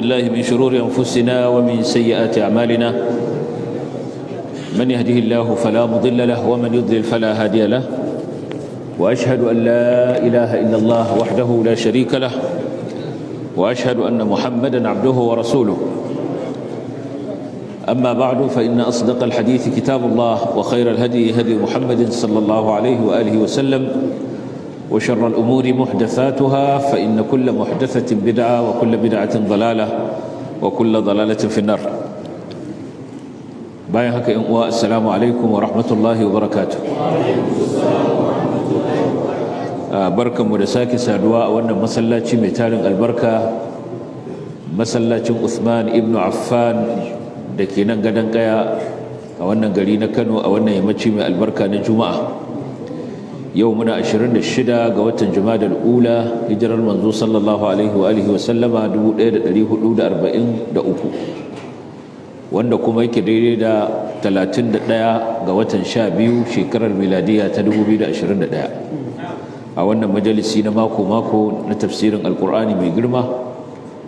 بالله من شرور أنفسنا ومن سيئات أعمالنا، من يهده الله فلا مضل له ومن يضلل فلا هادي له، وأشهد أن لا إله إلا الله وحده لا شريك له، وأشهد أن محمدا عبده ورسوله. أما بعد، فإن أصدق الحديث كتاب الله، وخير الهدي هدي محمد صلى الله عليه وآله وسلم، وشر الأمور محدثاتها، فإن كل محدثة بدعة وكل بدعة ضلالة وكل ضلالة في النار. Bayan haka, in uwa, assalamu alaikum wa rahmatullahi wa barakatuh. Barkanmu da sake saduwa a wannan masallaci mai tarin albarka, masallacin Uthman ibn Affan da ke nan Gadon Kaya a wannan gari na Kano, a wannan yammaci mai albarka na Juma'a. Yau muna 26 ga watan Jumadal Ula, hijirar Manzo sallallahu alaihi wa alihi wa sallama 1443, wanda kuma yake daidai da 31 ga watan 12, shekarar miladiya ta 2021, a wannan majalisi na mako-mako na tafsirin Alkur'ani mai girma,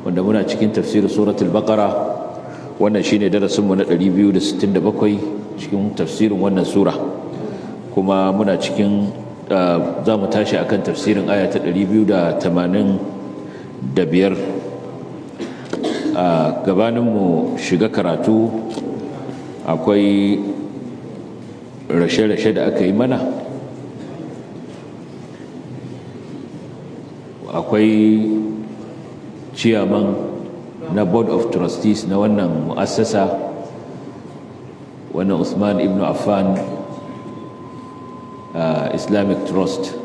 wanda muna cikin tafsirin Suratul Baqara. Wannan shine darasinmu na 267 cikin tafsirin wannan sura, kuma muna cikin za mu tashi akan tafsirin aya ta 285. A gabaninmu shiga karatu, akwai rashe-rashe da aka yi mana. Akwai ciyaman na Board of Trustees na wannan mu'assasa, wannan Usman ibn Affan Islamic Trust,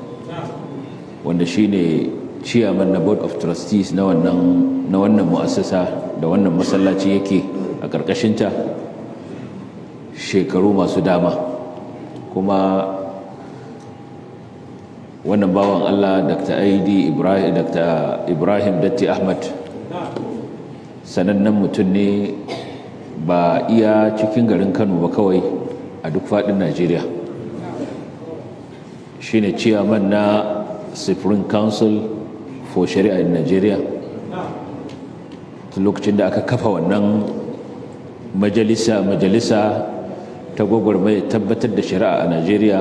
wanda shine chairman na Board of Trustees na wannan mu'assasa da wannan masallaci yake a ƙarƙashinta shekaru masu dama. Kuma wannan bawan Allah, Dr. Aidi Ibrahim, Dr. Ibrahim Datti Ahmad, sanannen mutum ne, ba iya cikin garin Kano ba kawai, a duk faɗin Najeriya. Shine chairman na Supreme Council for Sharia in Nigeria. Tun lokacin da aka kafa wannan majalisa ta gwagwarmaya tabbatar da shari'a a Najeriya,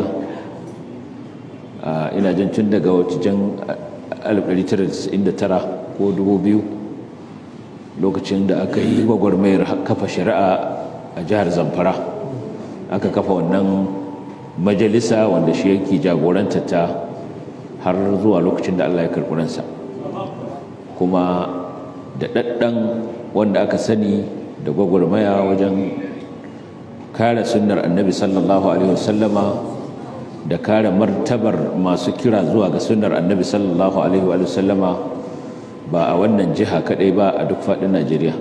ina jin tun daga wajen 1999 ko 2000, lokacin da aka yi gwagwarmayar kafa shari'a a jihar Zamfara, aka kafa wannan majalisa, wanda shi yake jagoranta ta har zuwa lokacin da Allah ya karɓi ransa. Kuma da ɗaɗɗan wanda aka sani da gwagwarmaya wajen kare sunnar Annabi sallallahu alaihi wasallama da kare martabar masu kira zuwa ga sunnar Annabi sallallahu alaihi wasallama, ba a wannan jiha kaɗai ba, a duk faɗin Najeriya.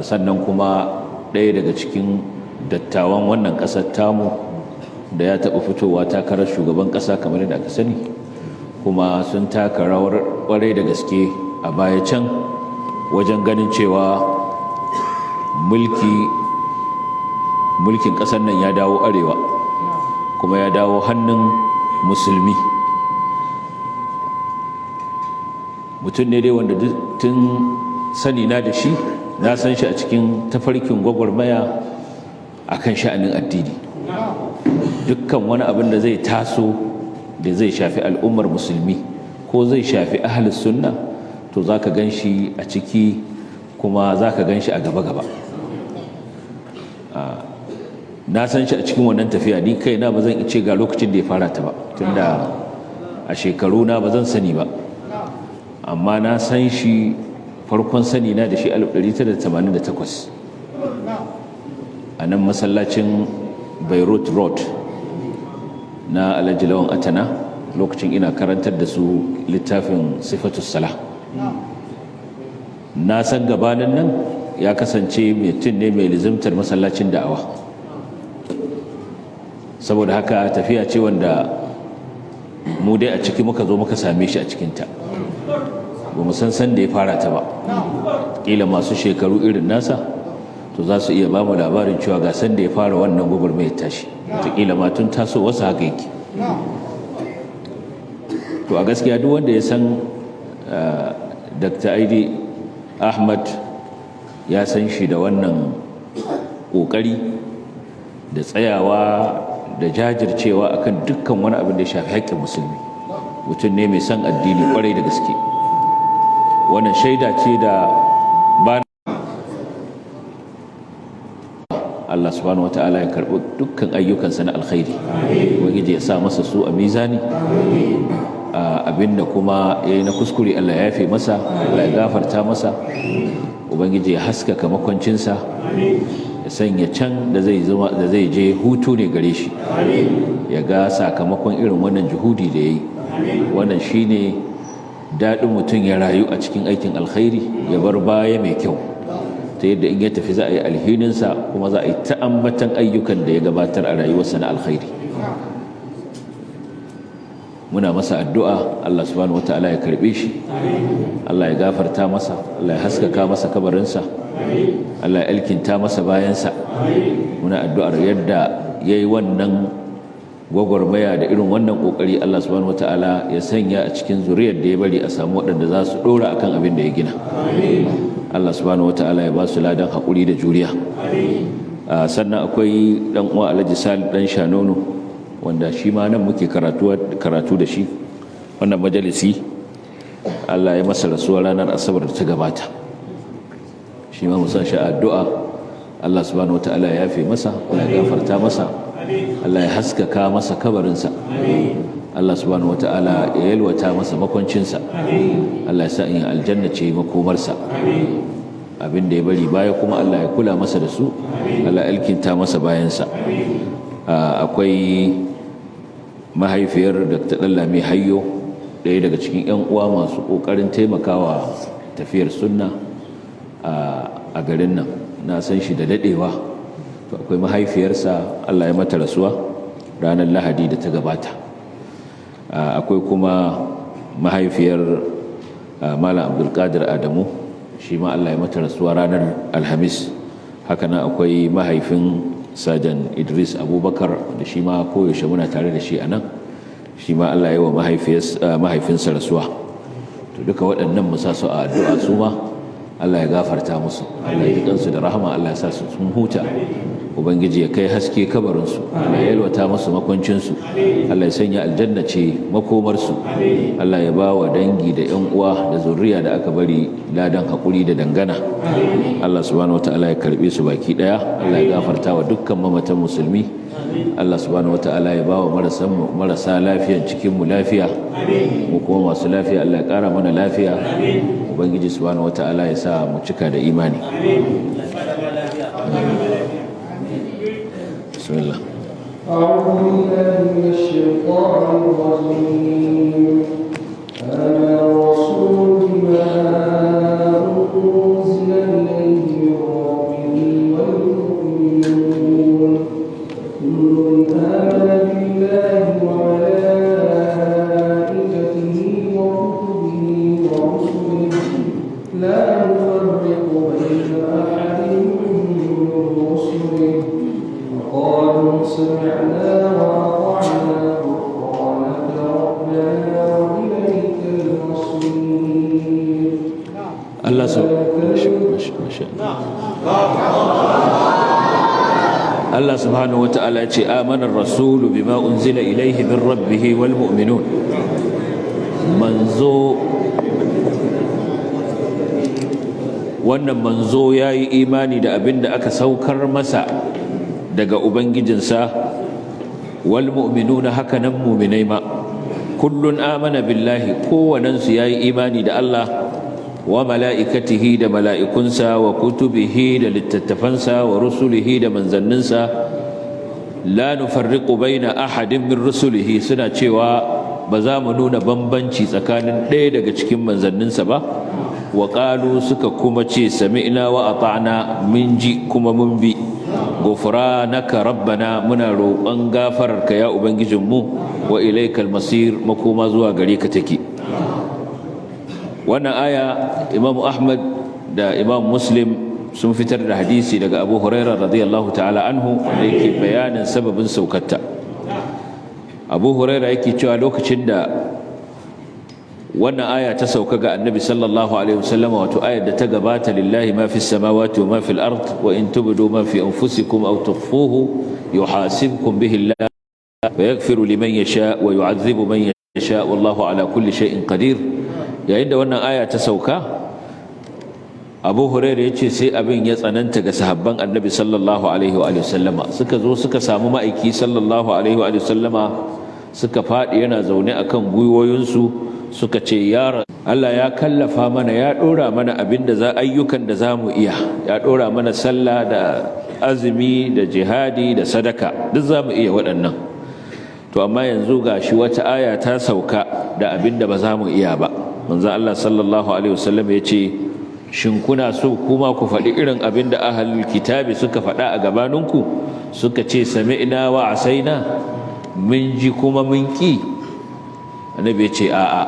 Sannan kuma ɗaya daga cikin dattawan wannan ƙasar tamu da ya taɓa fitowa takarar shugaban ƙasa, kamar yadda aka sani, kuma sun taka rawar ƙwarai da gaske a baya can wajen ganin cewa mulkin ƙasar nan ya dawo arewa, kuma ya dawo hannun musulmi. Mutum ne dai wanda tun sani na da shi, na san shi a cikin tafarkin gwagwarmaya akan sha'anin addini. Dukkan wani abin da zai taso da zai shafi al'ummar musulmi ko zai shafi ahlus sunna, to za ka gan shi a ciki, kuma za ka gan shi a gaba-gaba. Na san shi a cikin wannan tafiya. Ni kaina ba zan ce ga lokacin da ya fara ta ba, tunda a shekaru na ba zan sani ba, amma na san shi, farkon sani na da shi 1988 a nan masallacin Beirut Road na Alhaji Lawan Atana, lokacin ina karantar da su littafin Sifatus Salah. Na san gabanin nan ya kasance mutum ne mai lizimtar masallacin da'awa. Saboda haka tafiya ce wanda mu dai a ciki muka zo muka same shi a cikinta. Ba mu san san da ya fara ta ba. Kila masu shekaru irin nasa to za su iya ba mu labarin cewa ga san da ya fara wannan gwagwarmayar tashi. Wataƙila ma tun taso wasu haka yake. To, a gaskiya duk wanda ya san Dr. Aidi Ahmad ya san shi da wannan ƙoƙari da tsayawa da jajircewa akan dukkan wani abin da ya shafi haƙƙin musulmi. Mutum ne mai son addini kwarai da gaske. Wannan shaida ce da ba Allah subhanahu wata'ala ya karɓi dukkan ayyukansa na alkhairi. Ubangiji ya sa masa su a mizani. Abinda kuma ya yi na kuskure, Allah ya yafe masa, Allah ya gafarta masa. Ubangiji ya haskaka makwancinsa, ya sanya can da zai zama da zai je hutu ne gare shi, ya ga sakamakon irin wannan juhudi da ya yi. Wannan shine daɗin mutum ya rayu a cikin aikin alkhairi, ya bar baya mai kyau, ta yadda in ya tafi za a yi alhininsa, kuma za a yi ta ambatan ayyukan da ya gabatar a rayuwarsa na alkhairi. Muna masa addu'a, Allah subhanahu wata'ala ya karbe shi, Allah ya gafarta masa, Allah ya haskaka masa kabarinsa, Allah ya alkinta masa bayansa. Muna addu'ar yadda ya yi wannan gwagwarmaya da irin wannan ƙoƙari, Allah subhanahu wata'ala ya sanya a cikin zuriyar da ya bari a samu waɗanda za su ɗora akan abin da ya gina. Allah subhanahu wata'ala ya ba su ladan haƙuri da juriya. Sannan akwai ɗan uwa Alhaji Sali ɗan Shanono, wanda shi ma nan muke karatu da shi wannan majalisi. Allah ya masa rasuwa ranar Asabar da ta gabata. Shi ma mu sa shi addu'a, Allah subhanahu wata'ala ya yafe masa, Allah ya gafarta masa, Allah ya haskaka masa kabarinsa, Allah subhanahu wata'ala ya yalwata masa makwancinsa, Allah ya sa in aljanna ce makomarsa. Abin da ya bari baya kuma, Allah ya kula masa da su, Allah ya alkinta masa bayansa. Akwai mahaifiyar Dr. Dallami Hayyo, ɗaya daga cikin 'yan uwa masu ƙoƙarin taimakawa tafiyar sunna a garin nan, na san shi da daɗewa. To, akwai mahaifiyarsa, Allah ya mata rasuwa ranar Lahadi da ta gabata. Akwai kuma mahaifiyar Malam Abdulkadir Adamu, shi ma Allah ya mata rasuwa ranar Alhamis. Hakanan akwai mahaifin Sajan Idris Abubakar, da shi ma koyaushe muna tare da shi a nan, shi ma Allah ya wa mahaifinsa rasuwa. To, duka waɗannan mu sa su a addu'a, su ma Allah ya gafarta musu, Allah ya ji kansu da rahama, Allah ya sa su sun huta, Ubangiji ya kai haske kabarinsu, Allah ya yalwata musu makwancinsu, Allah ya sanya aljanna ce makomarsu, Allah ya ba wa dangi da yan uwa da zuriya da aka bari ladan haƙuri da dangana. Allah subhanahu wataala ya karbe su baki daya. Allah ya gafarta wa dukkan mamatan musulmi. Allah subhanahu wataala ya ba wa marasa lafiyan cikin mu lafiya, mu kuma masu lafiya Allah ya ƙara mana lafiya. Ubangiji subhanahu wataala ya sa mu cika da imani. Bismillah. أعوذ بالله من الشيطان الرجيم. آمن الرسول بما أنزل إليه من ربه والمؤمنون، كل آمن بالله وملائكته وكتبه ورسله، لا نفرق بين أحد من رسله، وقالوا سمعنا وأطعنا، غفرانك ربنا وإليك المصير. Allah subhanahu wata'ala ce: آمن الرسول بما أنزل إليه من ربه والمؤمنون. Manzo, wannan manzo ya yi imani da abin da aka saukar masa daga ubangijinsa. والمؤمنون, hakanan muminai ma. كل آمن بالله, kowanensu ya yi imani da Allah, وملائكته, da mala'ikunsa, وكتبه, da littattafansa, ورسله, da manzanninsa. لا نفرق بين أحد من رسله, suna cewa ba za mu nuna bambanci tsakanin ɗaya daga cikin manzanninsa ba. وقالوا, suka kuma ce, سمعنا وأطعنا, mun ji kuma mun bi. غفرانك ربنا, muna roƙon gafararka ya ubangijinmu. وإليك المصير, makoma zuwa gare ka take. Wannan aya, Imam Ahmad da Imam Muslim sun fitar da hadisi daga Abu Huraira رضي الله تعالى عنه, wanda yake bayanin sababin saukarta. Abu Huraira yake cewa lokacin da Wannan aya ta sauka ga Annabi sallallahu alaihi wasallam, wato ayar da ta gabata, lillahi ma fis samawati wa ma fil ard, wa in tubdu ma fi anfusikum aw tukhfuhu yuhasibkum bihi Allah wa yaghfiru liman yasha wa yu'adhibu man yasha, wallahu ala kulli shay'in qadir. Yayin da wannan aya ta sauka, Abu Hurairah ya ce sai abin ya tsananta ga sahabban Annabi sallallahu alaihi wa sallama. Suka zo suka samu ma'aiki sallallahu alaihi wa sallama, suka faɗi yana zaune akan gwiwoyinsu, suka ce, "Ya Allah, ya kallafa mana, ya ɗora mana abin da za ayyukan da za mu iya, ya ɗora mana sallah da azumi da jihadi da sadaka, duk za mu iya waɗannan. To amma yanzu ga shi wata aya ta sauka da abin da ba za mu iya ba." Manzo Allah sallallahu alaihi wasallam ya ce, "Shin kuna so kuma ku faɗi irin abin da ahlul kitabi suka faɗa a gabaninku? Suka ce, 'Sami'na wa asaina,' mun ji kuma mun ƙi." Annabi ya ce, "A'a,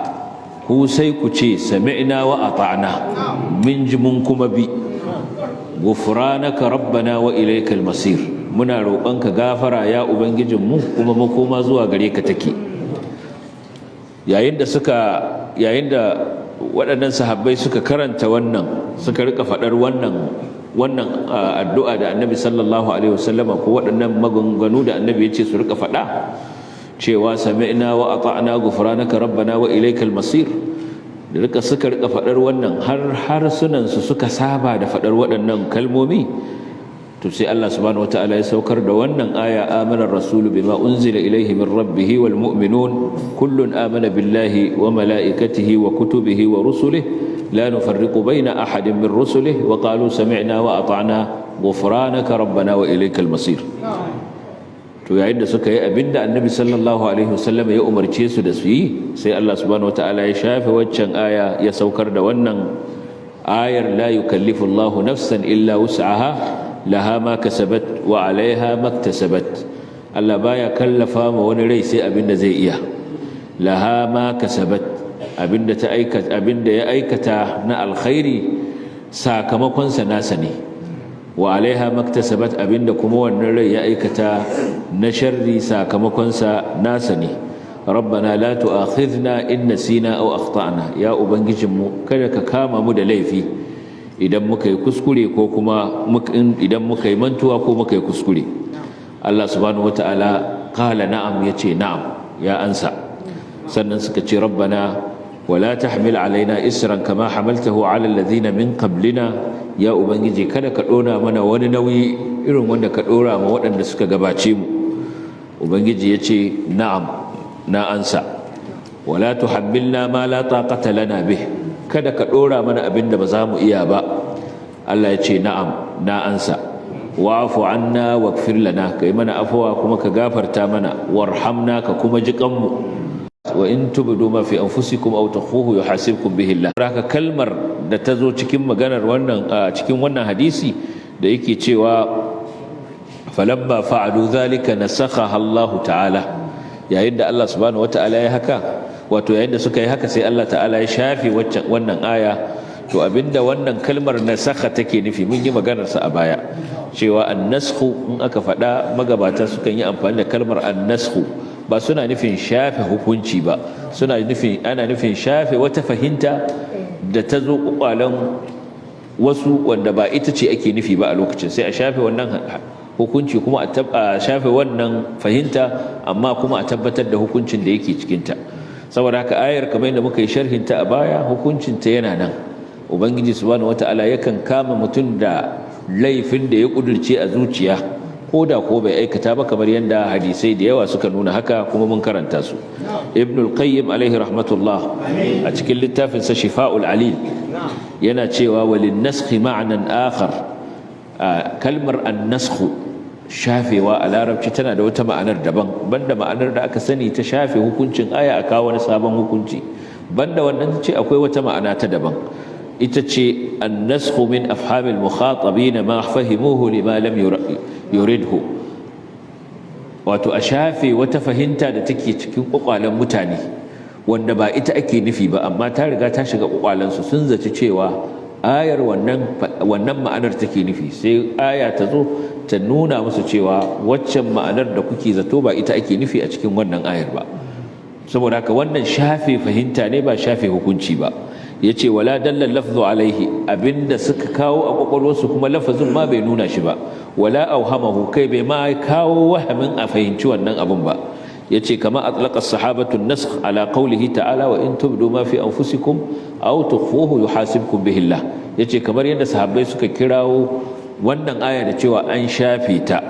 ku sai ku ce, 'Sami'na wa ata'na,' mun ji mun kuma bi. Ghufranaka rabbana wa ilaykal masir, muna roƙonka gafara ya ubangijinmu, kuma makoma zuwa gare ka take." Yayin da waɗannan sahabbai suka karanta wannan, suka rika faɗar wannan addu'a da Annabi sallallahu alaihi wasallama, ko waɗannan maganganu da Annabi ya ce su rika faɗa, cewa "Sami'na wa ata'na, ghufranaka rabbana wa ilaykal masir," da suka rika faɗar wannan har harsunan su suka saba da faɗar waɗannan kalmomi, to sai Allah subhanahu wataala ya saukar da wannan aya: "Amana ar-rasulu bima unzila ilayhi min rabbih wal mu'minun, kullun amana billahi wa malaikatihi wa kutubihi wa rusulihi, la nufarriqu bayna ahadin min rusulihi, wa qalu sami'na wa ata'na, ghufranaka rabbana wa ilaykal masir." To yayin da suka yi abinda Annabi sallallahu alaihi wasallam ya umarce su da su yi, sai Allah subhanahu wataala ya shafe waccan aya, ya saukar da wannan ayar: "La yukallifu Allahu nafsan illa wus'aha, laha ma kasabat wa 'alaiha maktasabat." Allah baya kallafa ma wani rai sai abinda zai iya. "Laha ma kasabat," abinda ta aikata, abinda ya aikata na alkhairi, sakamakon sa nasa ne. "Wa 'alaiha maktasabat," abinda kuma wannan rai ya aikata na sharri, sakamakon sa nasa ne. "Rabbana la tu'akhidhna in nasina aw akhtana," ya ubangijinmu, kada ka kama mu da laifi idan muka yi kuskure, ko kuma idan muka yi mantuwa ko muka yi kuskure. Allah subhanahu wataala qala na'am, yace na'am, ya ansa. Sannan suka ce, "Rabbana wala tahmil alaina isran kama hamaltahu ala alladhina min qablina," ya ubangiji, kada ka dora mana wani nauyi irin wanda ka dora ma waɗanda suka gabace mu. Ubangiji yace, "Na'am, na ansa." "Wala tuhammilna ma la taqata lana bih," kada ka dora mana abin da ba za mu iya ba. Allah ya ce, "Na'am, na ansa." "Wa'fu anna waghfir lana," kai mana afwa kuma ka gafarta mana. "Warhamna," ka kuma ji kanmu. "Wa in tubdu ma fi anfusikum aw tukhfuhu yuhasibkum bihi Allah." Haka kalmar da ta zo cikin maganar wannan, cikin wannan hadisi da yake cewa "falamma fa'alu dhalika nasakhaha Allah ta'ala," yayin da Allah subhanahu wata'ala ya haka, wato yayin da suka yi haka, sai Allah ta'ala ya shafe wannan aya. To abinda wannan kalmar "nasakha" take nufi, mun yi maganar sa a baya, cewa an-naskhu in aka faɗa, magabata sukan yi amfani da kalmar an-naskhu, ba suna nufin shafe hukunci ba, suna nufin ana nufin shafe wata fahimta da ta zo kwakwalen wasu wanda ba ita ce ake nufi ba a lokacin. Sai a shafe wannan hukunci, kuma a shafe wannan fahimta, amma kuma a tabbatar da hukuncin da yake cikinta. Saboda haka ayar, kamar yadda muka yi sharhinta a baya, hukuncinta yana nan. Ubangiji subhanahu wata'ala yakan kama mutum da laifin da ya kudurce a zuciya, ko da ko bai aikata ba, kamar yadda hadisai da yawa suka nuna haka, kuma mun karanta su. Ibn al-Qayyim alaihi rahmatullah, a cikin littafin sa Shifa'ul Alil, yana cewa walin naskhi ma'nan akhar. Kalmar an-naskhu, shafewa, a larabci tana da wata ma'anar daban, banda ma'anar da aka sani ta shafe hukuncin aya a kawo wani sabon hukunci. Banda wannan, ce akwai wata ma'ana ta daban, ita ce an-naskhu min afhamil mukhatabin ma fahimuhu lima lam yuridhu, wato a shafe wata fahimta da take cikin kwakwalen mutane wanda ba ita ake nufi ba, amma ta riga ta shiga kwakwalensu, sun zaci cewa ayar wannan ma'anar take nufi. Sai aya ta zo ta nuna musu cewa waccan ma'anar da kuke zato ba ita ake nufi a cikin wannan ayar ba. Saboda haka wannan shafe fahimta ne, ba shafe hukunci ba. Yace wala dalla lafzu alaihi, abinda suka kawo a kwakwalwarsu kuma lafazin ma bai nuna shi ba. Wala auhamahu, kai bai ma kawo wahamin a fahimci wannan abun ba. Yace kama atlaqa as-sahabatu an-nasakh ala qawlihi ta'ala: "Wa in tubdu ma fi anfusikum aw tukhfuhu yuhasibkum bihi Allah." Yace kamar yadda sahabbai suka kirawo wannan aya da cewa an shafe ta.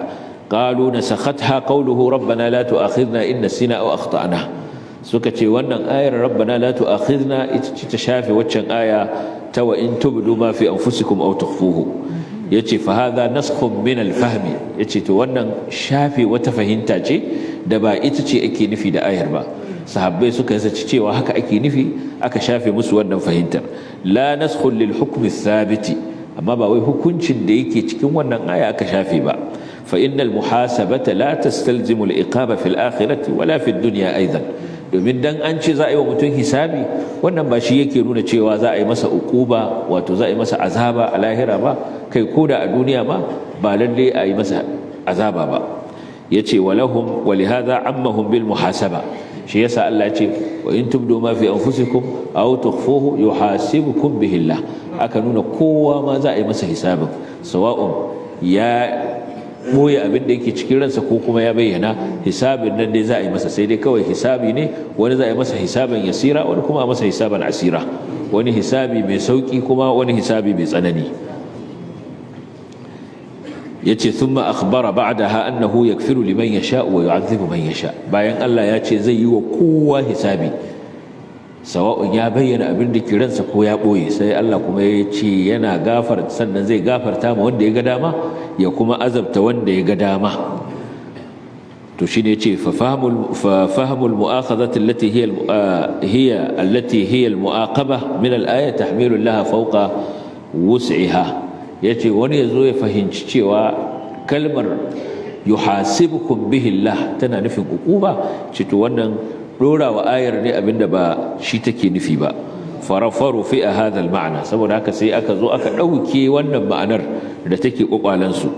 Qalu nasakhatha qawluhu: "Rabbana la tu'akhidhna in nasina aw akhtana." Suka ce wannan ayar "Rabbana la tu'akhidhna" ita ce ta shafe waccan aya ta "Wa in tubdu ma fi anfusikum aw tukhfuhu". Yace fa hadha naskhun min al-fahmi. Yace to wannan shafe wata fahimta ce da ba ita ce ake nufi da ayar ba. Sahabbai suka zaci cewa haka ake nufi, aka shafe musu wannan fahimtar. La naskhun lil hukmi thabiti, amma ba wai hukuncin da yake cikin wannan aya aka shafe ba. Fa innal muhasabata la tastalzimu al iqaba fil akhirati wala fid dunya aidan. Domin dan an ce za a yi wa mutum hisabi, wannan ba shi yake nuna cewa za a yi masa uquba, wato za a yi masa azaba a lahira ba. Kai, ko da a duniya ma ba lalle a yi masa azaba ba. Yace walahum walihadha ammahum bil muhasaba. Shi yasa Allah ya ce: "Wa in tubdu ma fi anfusikum aw tukhfuhu yuhasibukum bihi Allah." Aka nuna kowa ma za a yi masa hisabin, sawa'un ya boye abin da yake cikin ransa ko kuma ya bayyana, hisabin nan dai za a yi masa. Sai dai kawai hisabi ne, wani za a yi masa hisaban yasira, wani kuma a masa hisaban asira, wani hisabi mai sauki kuma wani hisabi mai tsanani. Yace thumma akhbara ba'daha annahu yaghfiru liman yasha wa yu'adhibu man yasha. Bayan Allah ya ce zai yi wa kowa hisabi, sawa'un ya bayyana abin da ke ransa ko ya boye, sai Allah kuma ya ce yana gafar, sannan zai gafarta ma wanda ya ga dama, ya kuma azabta wanda ya ga dama. To shine yace fa fahmul mu'akhadhati allati hiya al mu'aqaba min al aya tahmilu laha fawqa wus'iha. Yace wani yazo ya fahimci cewa kalmar "yuhasibukum bihi Allah" tana nufin uquba ce, to wannan dora wa ayar ne abinda ba shi take nufi ba. Farafaru fi hadha al ma'na. Saboda haka sai aka zo aka dauke wannan ma'anar da take kwakwalansu,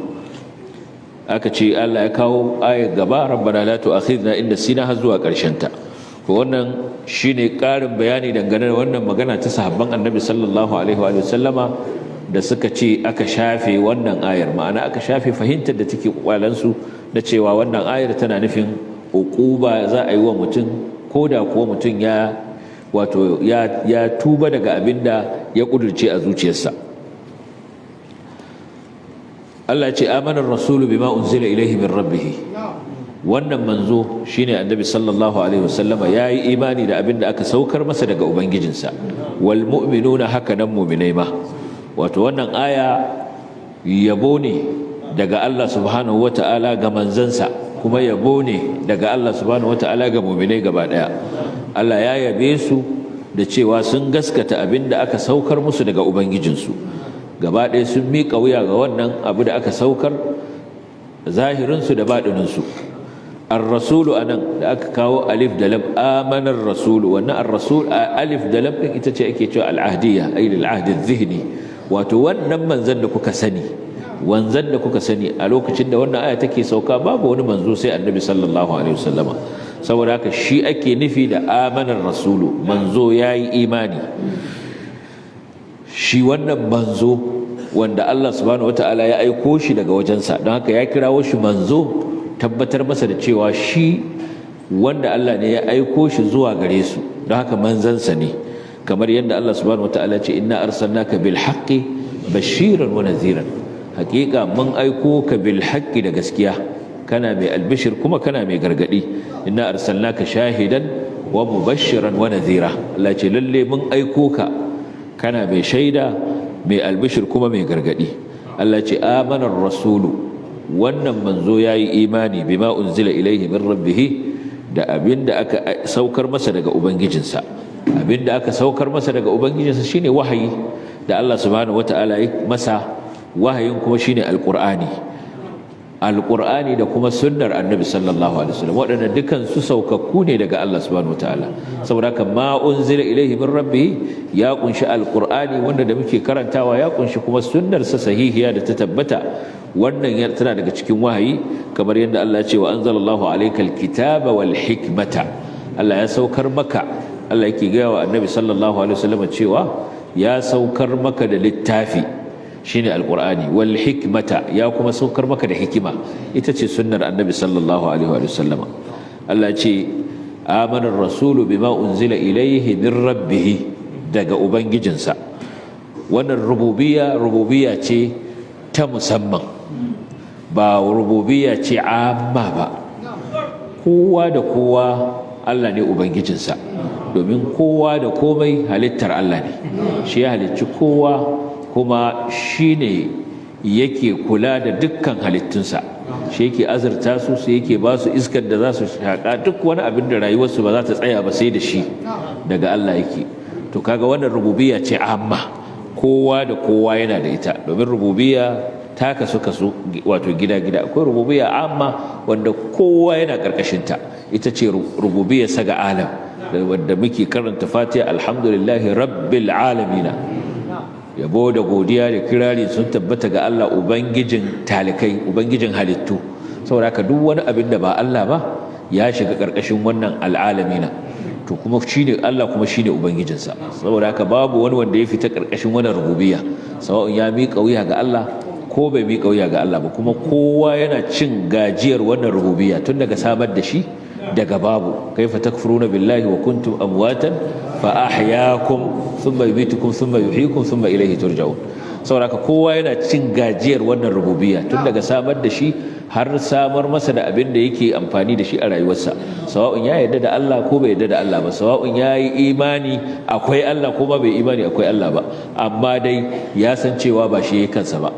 aka ce Allah ya kawo ayar gaba, "Rabbana la tu'akhidna in nasina", har zuwa ƙarshen ta. To wannan shine ƙarin bayani dangane da wannan magana ta sahabban Annabi sallallahu alaihi wa sallama da suka ce aka shafe wannan ayar, ma'ana aka shafe fahimtar da take kwakwalansu na cewa wannan ayar tana nufin uquba za a yi wa mutum ko da kuwa mutum ya wato ya tuba daga abin da ya kudurce a zuciyarsa. Allah ce: "Amanar rasulu bima unzila ilaihi min rabbih." Wannan manzo shine Annabi sallallahu alaihi wasallama, yayi imani da abin da aka saukar masa daga ubangijinsa. Wal mu'minuna, haka nan mu'minai ma. Wato wannan aya yabo ne daga Allah subhanahu wata'ala ga manzansa, kuma yabo ne daga Allah subhanahu wata'ala ga mu'minai gaba daya. Allah ya yabe su da cewa sun gaskata abin da aka saukar musu daga ubangijinsu. Gaba ɗaya sun miƙa wuya ga wannan abu da aka saukar, zahirinsu da baɗininsu. Ar-rasulu anan da aka kawo alif da lam, amanar rasulu, wannan ar-rasul alif da lam din ita ce ake cewa al-ahdiyya, ay lil ahd adh-dhihni. Wato wannan manzon da kuka sani, wanzan da kuka sani, a lokacin da wannan aya take sauka babu wani manzo sai Annabi sallallahu alaihi wasallama. Saboda haka shi ake nufi da amanar rasulu, manzo yayi imani. Shi wannan manzo wanda Allah subhanahu wataala ya aiko shi daga wajensa, don haka ya kirawo shi manzo, tabbatar masa da cewa shi wanda Allah ne ya aiko shi zuwa gare su, don haka manzansa ne. Kamar yadda Allah subhanahu wataala ce: "Inna arsalnaka bil haqqi bashiran wa nadhiran." Hakika mun aiko ka bil haqqi, da gaskiya, kana mai albishir kuma kana mai gargadi. "Inna arsalnaka shahidan wa mubashiran wa nadhira." Allah ce lalle mun aiko ka kana mai shaida, mai albishir, kuma mai gargadi. Allah ce: amanar rasulu, wannan manzo yayi imani, bima unzila ilaihi min rabbih, da abinda aka saukar masa daga ubangijinsa. Abinda aka saukar masa daga ubangijinsa shine wahayi da Allah subhanahu wataala ya masa. Wahayin kuma shine alqur'ani, alqur'ani da kuma sunnar Annabi sallallahu alaihi wasallam. Waɗannan dukan su saukakku ne daga Allah subhanahu wataala. Saboda haka ma unzila ilaihi min rabbih ya kunshi alqur'ani wanda da muke karantawa, ya kunshi kuma sunnar sa sahihiya da ta tabbata. Wannan tana daga cikin wahayi, kamar yadda Allah ya ce: "Wa anzalallahu alaykal kitaba wal hikmata." Allah ya saukar maka. Allah yake gaya wa Annabi sallallahu alaihi wasallam cewa ya saukar maka da littafi, shine Alqur'ani, wal hikmata, ya kuma saukar maka da hikima, ita ce sunnar Annabi sallallahu alaihi wasallama. Allah ya ce amana ar-rasulu bima unzila ilayhi min rabbih, daga ubangijinsa. Wannan rububiyya, rububiyya ce ta musamman, ba rububiyya ce amma ba. Kowa da kowa Allah ne ubangijinsa, domin kowa da komai halittar Allah ne. Shi ya halicci kowa, kuma shi ne yake kula da dukkan halittunsa, shi yake azurta su, sai yake ba su iskar da za su shaƙa. Duk wani abin da rayuwarsu ba za ta tsaya ba sai da shi, daga Allah yake. To kaga wannan rububiyya ce amma kowa da kowa yana da ita, domin rububiyya ta kasu kasu, wato gida-gida. Akwai rububiyya amma wanda kowa yana karkashinta, ita ce rububiyya saga alam, wanda muke karanta Fatiha, alhamdulillahi rabbil alamin, yabo da godiya da kirari sun tabbata ga Allah, ubangijin talikai, ubangijin halittu. Saboda haka duk wani abin da ba Allah ba ya shiga karkashin wannan al'alamina. To kuma shine Allah, kuma shine ubangijinsa. Saboda haka babu wani wanda ya fita karkashin wannan rububiyya, sawa'un ya miƙa wuya ga Allah ko bai miƙa wuya ga Allah ba. Kuma kowa yana cin gajiyar wannan rububiyya tun daga samar da shi daga babu. Kaifa takfuruna billahi wa kuntum amwatan fa ahyaakum thumma yumitukum thumma yuhyikum thumma ilayhi turja'un. Saboda haka kowa yana cin gajiyar wannan rububiyya tun daga samar da shi har samar masa da abin da yake amfani da shi a rayuwarsa, sawa'un ya yarda da Allah ko bai yarda da Allah ba, sawa'un ya yi imani akwai Allah ko ma bai imani akwai Allah ba, amma dai ya san cewa ba shi yayi kansa ba,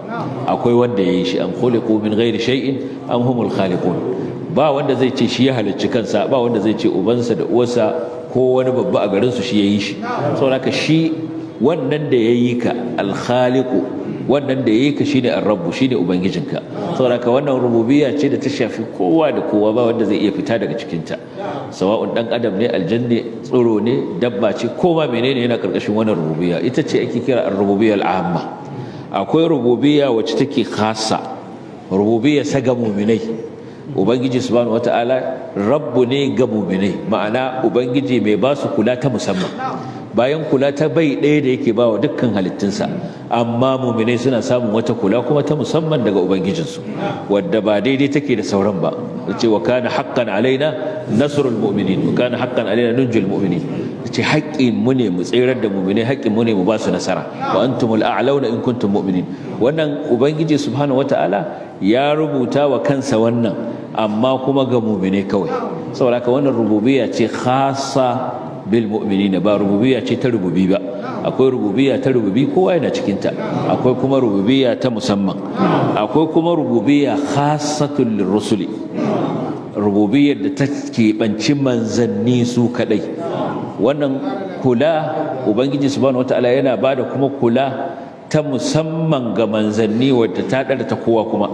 akwai wanda ya yi shi. Am khuliqu min ghairi shay'in am humul khaliqun. Ba wanda zai ce shi ya halicci kansa, ba wanda zai ce ubansa da uwarsa ko wani babba a garinsu shi ya yi shi. Saboda haka shi wannan da ya yi ka, alkhaliqu, wannan da ya yi ka shine ar-rabbu, shine ubangijinka. Saboda haka wannan rububiyya ce da ta shafi kowa da kowa, ba wanda zai iya fita daga cikin ta, sawa'un dan adam ne, aljanne, tsiro ne, dabba ce, ko ma menene, yana karkashin wannan rububiyya. Ita ce ake kira ar-rububiyya al-amma. Akwai rububiyya wacce take khassa, rububiyya saga mu'minai. Ubangiji subhanahu wata'ala rabbu ne ga mu'minai, ma'ana ubangiji mai ba su kula ta musamman bayan kula ta bai ɗaya da yake ba wa dukkan halittunsa. Amma mu'minai suna samun wata kula kuma ta musamman daga ubangijinsu wadda ba daidai take da sauran ba. Yace wa kana haqqan alaina nasrul mu'minin wa kana haqqan alaina nunjil mu'minin. Yace haƙƙin mu ne mu tsirar da mu'minai, haƙƙin mu ne mu ba su nasara. Wa antumul a'launa in kuntum mu'minin. Wannan ubangiji subhanahu wata'ala ya rubuta wa kansa wannan, amma kuma ga mu'mine kawai. Saboda haka wannan rububiyya ce khassa bil mu'minina, ba rububiyya ce ta rububi ba. Akwai rububiyya ta rububi, kowa yana cikin ta. Akwai kuma rububiyya ta musamman. Akwai kuma rububiyya khassatul lirrusuli, rububiyyar da ta keɓanci manzanni su kadai. Wannan kula ubangiji subhanahu wataala yana bada kuma kula ta musamman ga manzanni wadda ta ɗara ta kowa, kuma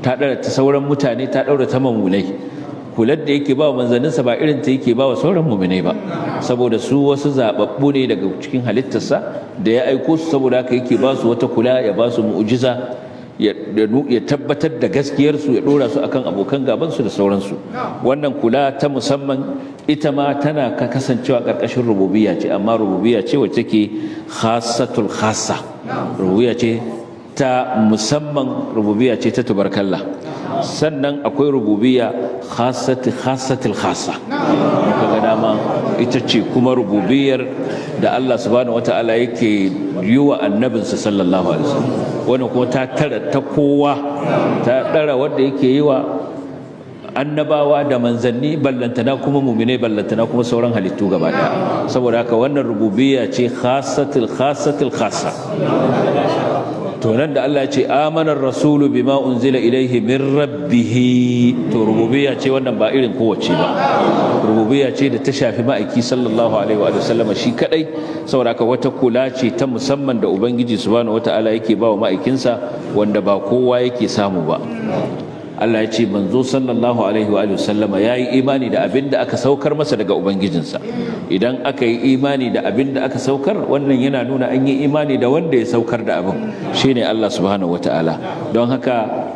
ta ɗara ta sauran mutane, ta ɗaura ta mamulai. Kular da yake ba wa manzanninsa ba irin ta yake ba wa sauran muminai ba, saboda su wasu zaɓaɓɓu ne daga cikin halittarsa da ya aiko su. Saboda haka yake ba su wata kula, ya ba su mu'ujiza, ya tabbatar da gaskiyarsu, ya ɗora su akan abokan gabansu da sauransu. Wannan kula ta musamman ita ma tana kasancewa ƙarƙashin rububiyya ce, amma rububiyya ce wacce take khassatul khassa, rububiyya ce ta musamman, rububiyya ce ta tubarkalla. Sannan akwai rububiyya khassati khassatil khassa, kaga dama, ita ce kuma rububiyyar da Allah subhanahu wataala yake yi wa annabinsa sallallahu alaihi wasallam. Wannan kuma ta tara ta kowa, ta dara wanda yake yi wa annabawa da manzanni, ballantana kuma muminai, ballantana kuma sauran halittu gaba daya. Saboda haka wannan rububiyya ce khassatul khassatul khassa. To nan da Allah ya ce amanar rasulu bima unzila ilaihi min rabbih, to rububiyya ce wannan ba irin kowace ba, rububiyya ce da ta shafi ma'aiki sallallahu alaihi wa sallama shi kadai. Saboda haka wata kula ce ta musamman da ubangiji subhanahu wataala yake ba wa ma'aikinsa wanda ba kowa yake samu ba. Allah ya ce manzo sallallahu alaihi wa sallama ya yi imani da abin da aka saukar masa daga ubangijinsa. Idan aka yi imani da abin da aka saukar, wannan yana nuna an yi imani da wanda ya saukar da abin, shine Allah subhanahu wataala. Don haka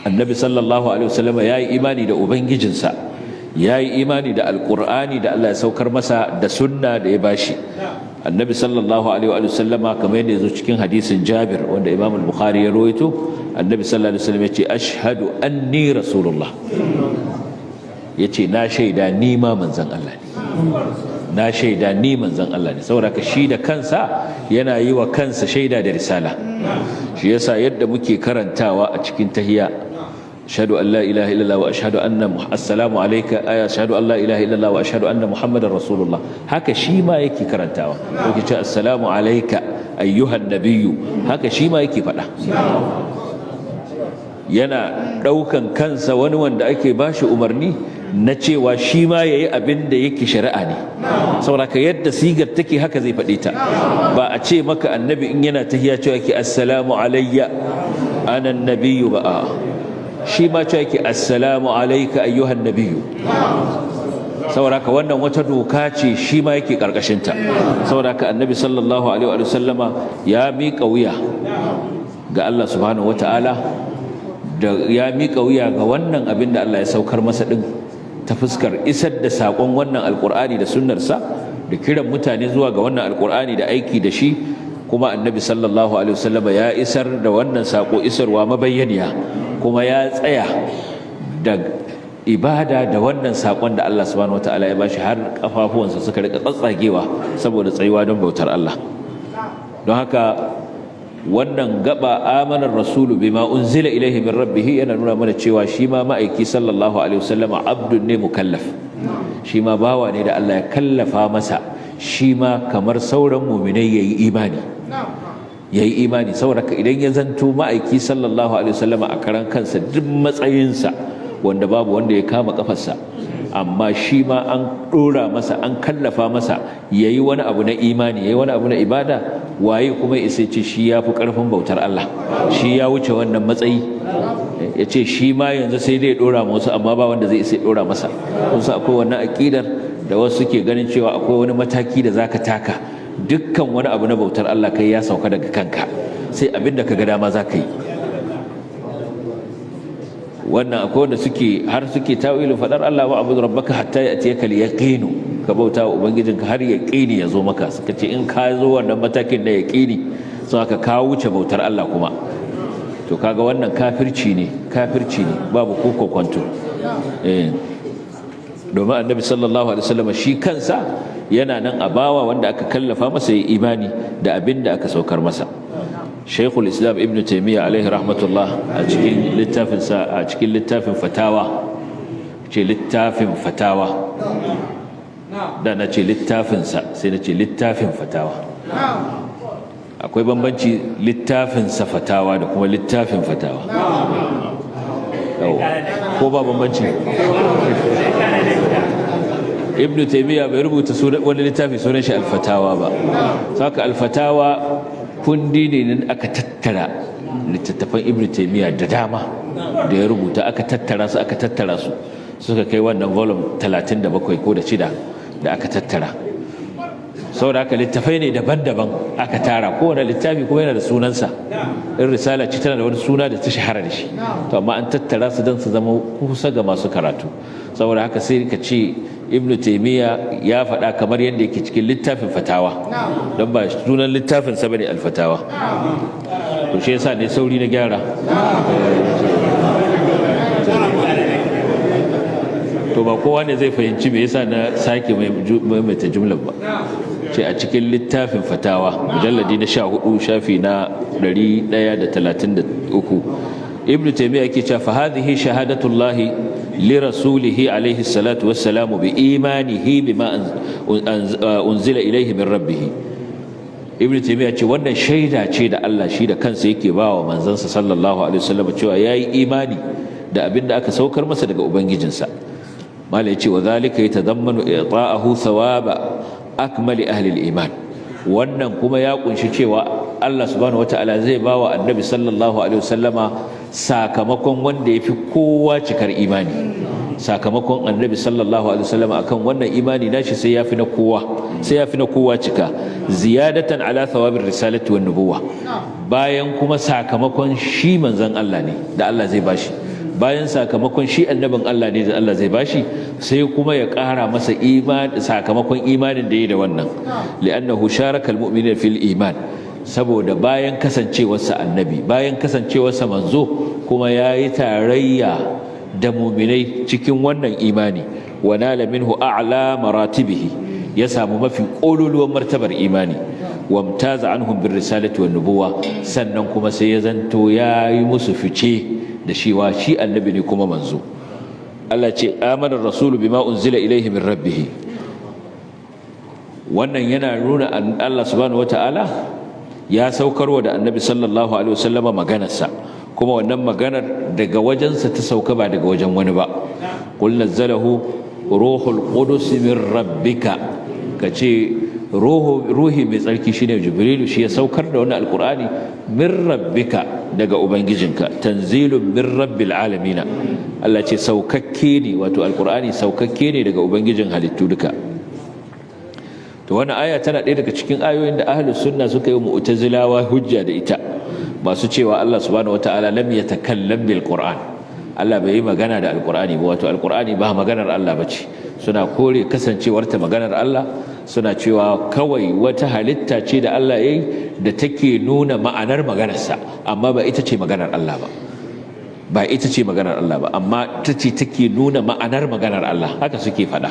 annabi sallallahu alaihi wasallama ya yi imani da ubangijinsa, Ya yi imani da Alƙur'ani da Allah ya saukar masa da sunna da ya bashi. Annabi sallallahu alaihi wa sallama, kamar yadda ya zo cikin hadisin Jabir wanda Imam al-Bukhari ya rawaito, Annabi sallallahu alaihi wasallam ya ce, "Ashhadu anni rasulullah." Ya ce, "Na shaida ni ma manzon Allah ne, na shaida ni manzon Allah ne." Saboda ka shi da kansa yana yi wa kansa shaida da risala. Shi yasa yadda muke karantawa a cikin tahiyya, "Ashhadu an la ilaha illallah wa ashhadu anna, assalamu alayka, ay ashhadu an la ilaha illallah wa ashhadu anna Muhammadar rasulullah," haka shi ma yake karantawa, yake ce, "Assalamu alayka ayyuhan nabiyyu." Haka shi ma yake faɗa, yana ɗaukan kansa wani wanda ake bashi umarni na cewa shi ma ya yi abin da yake shari'a ne. Saboda ka yadda sigar take, haka zai faɗe ta. Ba a ce maka Annabi in yana tahiya cewa yake, "Assalamu alayya ana nabiyyu" ba. A shi ma cewa yake, "Assalamu alayka ayyuhan nabiyyu." Saboda haka wannan wata doka ce shi ma yake karkashinta. Saboda haka Annabi sallallahu alaihi wa sallama ya miƙa wuya ga Allah subhanahu wataala, da ya miƙa wuya ga wannan abin da Allah ya saukar masa din ta fuskar isar da saƙon wannan Alƙur'ani da sunnarsa, da kiran mutane zuwa ga wannan Alƙur'ani da aiki da shi. Kuma Annabi sallallahu alaihi wasallama ya isar da wannan saƙo isarwa mabayyaniya, kuma ya tsaya da ibada da wannan saƙon da Allah subhanahu wataala ya bashi, har kafafuwansa suka rika tsatsagewa saboda tsayuwa don bautar Allah. Don haka wannan gaba, "Amanar rasulu bima unzila ilaihi min rabbih," yana nuna mana cewa shi ma ma'aiki sallallahu alaihi wasallam abdun ne mukallaf, shi ma bawa ne da Allah ya kallafa masa, shi ma kamar sauran mu'minai yayi imani, yayi imani. Saboda idan ya zanto ma'aiki sallallahu alaihi wasallam a karan kansa, duk matsayinsa wanda babu wanda ya kama kafarsa, amma shi ma an dora masa, an kallafa masa yayi wani abu na imani, yayi wani abu na ibada, waye kuma isa ce shi ya fi ƙarfin bautar Allah, shi ya wuce wannan matsayi, ya ce shi ma yanzu sai dai dora wasu, amma ba wanda zai isa dora masa? Kun san akwai wannan aƙidar da wasu suke ganin cewa akwai wani mataki da zaka taka, dukkan wani abu na bautar Allah kai ya sauka daga kanka, sai abin da ka ga dama zaka yi. Wannan akwai wanda suke har suke tawilin fadar Allah, "Wa'bud rabbaka hatta ya'tiyaka al-yaqin," ka bauta wa ubangijinka har yaqini ya zo maka. Suka ce in ka zo wannan matakin na yaqini, sun aka ka wuce bautar Allah kuma. To kaga wannan kafirci ne, kafirci ne, babu ko kwanto. Domin Annabi sallallahu alaihi wasallam shi kansa yana nan a bawa wanda aka kallafa masa ya imani da abin da aka saukar masa. Shaikhul Islam Ibn Taimiyya alaihi rahmatullah, a cikin littafinsa, a cikin littafin Fatawa, ce littafin Fatawa, da na ce littafinsa, sai na ce littafin Fatawa. Akwai bambanci, littafinsa Fatawa da kuma littafin Fatawa, ko ba bambanci? Ibn Taimiyya bai rubuta wani littafi sunan shi Alfatawa ba. Saka Alfatawa kundi ne aka tattara littattafan Ibn Taimiyya da dama da ya rubuta, aka tattara su, aka tattara su suka kai wannan volume 37 ko da shida da aka tattara. Saboda haka littafai ne daban-daban aka tara, kowane littafi kuma yana da sunansa. In risala ce, tana da wani suna da ta shahara da shi. To amma an tattara su don su zama kusa ga masu karatu. Saboda haka sai ka ce Ibn Taimiyya ya faɗa kamar yadda yake cikin littafin Fatawa, don ba sunan littafin sa bane Alfatawa. To shi yasa ne sauri na gyara. To ba kowa ne zai fahimci me yasa na sake maimaita jumlar ba. Ce a cikin littafin Fatawa, mujalladi na 14, shafi na 133, Ibnu Taymiya yake cewa, "Fa hadhihi shahadatullahi li rasulihi alayhi salatu wassalamu bi imanihi bima unzila ilayhi min rabbih." Ibnu Taymiya ce wannan shaida ce da Allah shi da kansa yake bawa manzansa sallallahu alaihi wasallam cewa yayi imani da abin da aka saukar masa daga ubangijinsa. Mala yace, "Wa zalika yatadammanu i'ta'ahu thawaba akmali ahli al-iman." Wannan kuma ya kunshi cewa Allah subhanahu wataala zai bawa Annabi sallallahu alaihi wasallama sakamakon wanda yafi kowa cikar imani. Sakamakon Annabi sallallahu alaihi wasallama akan wannan imani nashi sai yafi na kowa, sai yafi na kowa cika, ziyadatan ala thawabir risalati wan nubuwa, bayan kuma sakamakon shi manzon Allah ne da Allah zai bashi. Bayan sakamakon shi annabin Allah ne da Allah zai bashi, sai kuma ya ƙara masa iman, sakamakon imanin da ya da wannan. Li'annahu sharaka almu'minina fil iman, saboda bayan kasancewarsa annabi, bayan kasancewarsa manzo, kuma yayi tarayya da mu'minai cikin wannan imani. Wa nala minhu a'la maratibihi, ya samu mafi ƙololuwan martabar imani. Wamtaza anhum bir risalati wan nubuwa, sannan kuma sai ya zanto ya yi musu fice da cewa shi annabi ne kuma manzo. Allah ce amana rasulu bima unzila ilaihi min rabbih. Wannan yana nuna Allah subhanahu wataala ya saukarwa da annabi sallallahu alaihi wasallama maganarsa, kuma wannan maganar daga wajensa ta sauka, ba daga wajen wani ba. Qul nazzalahu ruhul qudus min rabbika, kace ruhi mai tsarki, shine Jibrilu, shi ya saukar da wannan Alqur'ani, min rabbika, daga ubangijinka. Tanzilun min rabbil alamin, Allah ce saukakke ne, wato Alqur'ani saukakke ne daga ubangijin halittu duka. To wannan aya tana ɗaya daga cikin ayoyin da ahlus sunna suka yi Mu'tazilawa hujja da ita, masu cewa Allah subhanahu wataala lam yatakallam bil Qur'an, Allah bai yi magana da Alqur'ani ba, wato Alqur'ani ba maganar Allah bace. Suna kore kasancewarta maganar Allah, suna cewa kawai wata halitta ce da Allah ya yi da take nuna ma'anar maganarsa, amma ba ita ce maganar Allah ba, ba ita ce maganar Allah ba, amma ta ce take nuna ma'anar maganar Allah, haka suke faɗa.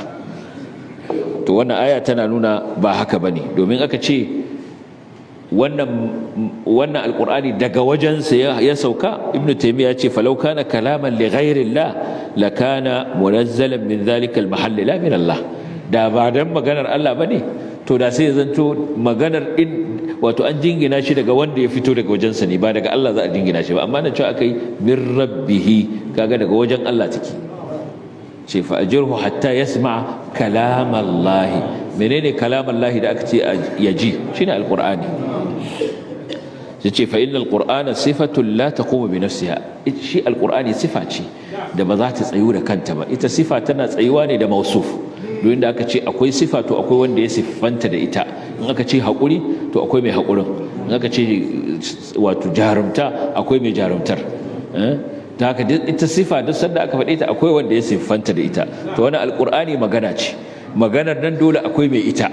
To wannan aya tana nuna ba haka bane, domin aka ce wannan Alqur'ani daga wajensa ya sauka. Ibnu Taymiya ya ce falau kana kalaman li ghairillah lakana munazzalan min dhalika al-mahall la min Allah. Da ba dan maganar Allah bane, to da sai zanto maganar in wato an jingina shi daga wanda ya fito daga wajensa ne, ba daga Allah za a jingina shi ba. Amma na cewa akai min rabbihi, kaga daga wajen Allah take. Ce fa ajirhu hatta yasma kalam Allah. Menene kalam Allah da aka ce ya ji? Shine Alqur'ani. Sai ce fa innal Qur'ana sifatun la taqumu bi nafsiha. Shi Alqur'ani sifa ce da ba za ta tsayu da kanta ba. Ita sifa tana tsayuwa ne da mausuf. Domin da aka ce akwai sifa, to akwai wanda ya siffanta da ita. In aka ce haƙuri, to akwai mai haƙurin. In aka ce wato jarumta, akwai mai jarumtar. Ta haka ita sifa, duk sanda aka faɗe ta, akwai wanda ya siffanta da ita. To wani Alƙur'ani magana ce, maganar nan dole akwai mai ita.